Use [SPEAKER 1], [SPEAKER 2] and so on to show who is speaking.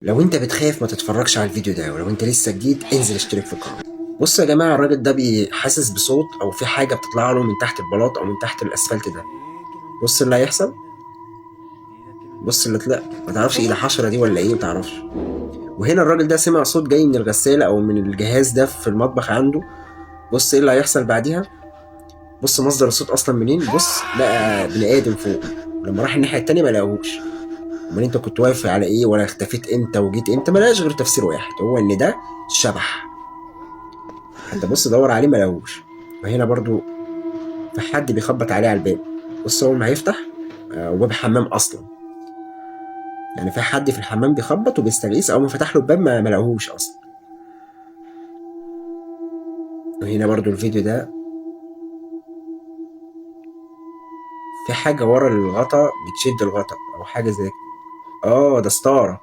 [SPEAKER 1] لو انت بتخاف ما تتفرجش على الفيديو ده، ولو انت لسه جديد انزل اشترك في القناة. بص يا جماعة، الراجل ده بيحسس بصوت او في حاجة بتطلع له من تحت البلاط او من تحت الاسفلت ده. بص اللي هيحصل، بص اللي طلع، ما تعرفش ايه ده، حشرة دي ولا ايه، ما تعرفش. وهنا الراجل ده سمع صوت جاي من الغسالة او من الجهاز ده في المطبخ عنده. بص ايه اللي هيحصل بعديها، بص مصدر الصوت اصلا منين. بص لقى بني ادم فوق، لما راح الناحية التانية ما لقاهوش. امال انت كنت واقف على ايه، ولا اختفيت امتى وجيت امتى؟ ما لقاش غير تفسير واحد، هو ان ده شبح. حتى بص دور عليه ما لقاهوش. وهنا برضو في حد بيخبط عليه على الباب. بص اول ما هيفتح، وباب حمام اصلا، يعني في حد في الحمام بيخبط وبيستغيث، اول ما فتح له الباب ما لقاهوش اصلا. وهنا برضو الفيديو ده في حاجة ورا الغطا بتشد الغطا أو حاجة زي كده. ده ستارة.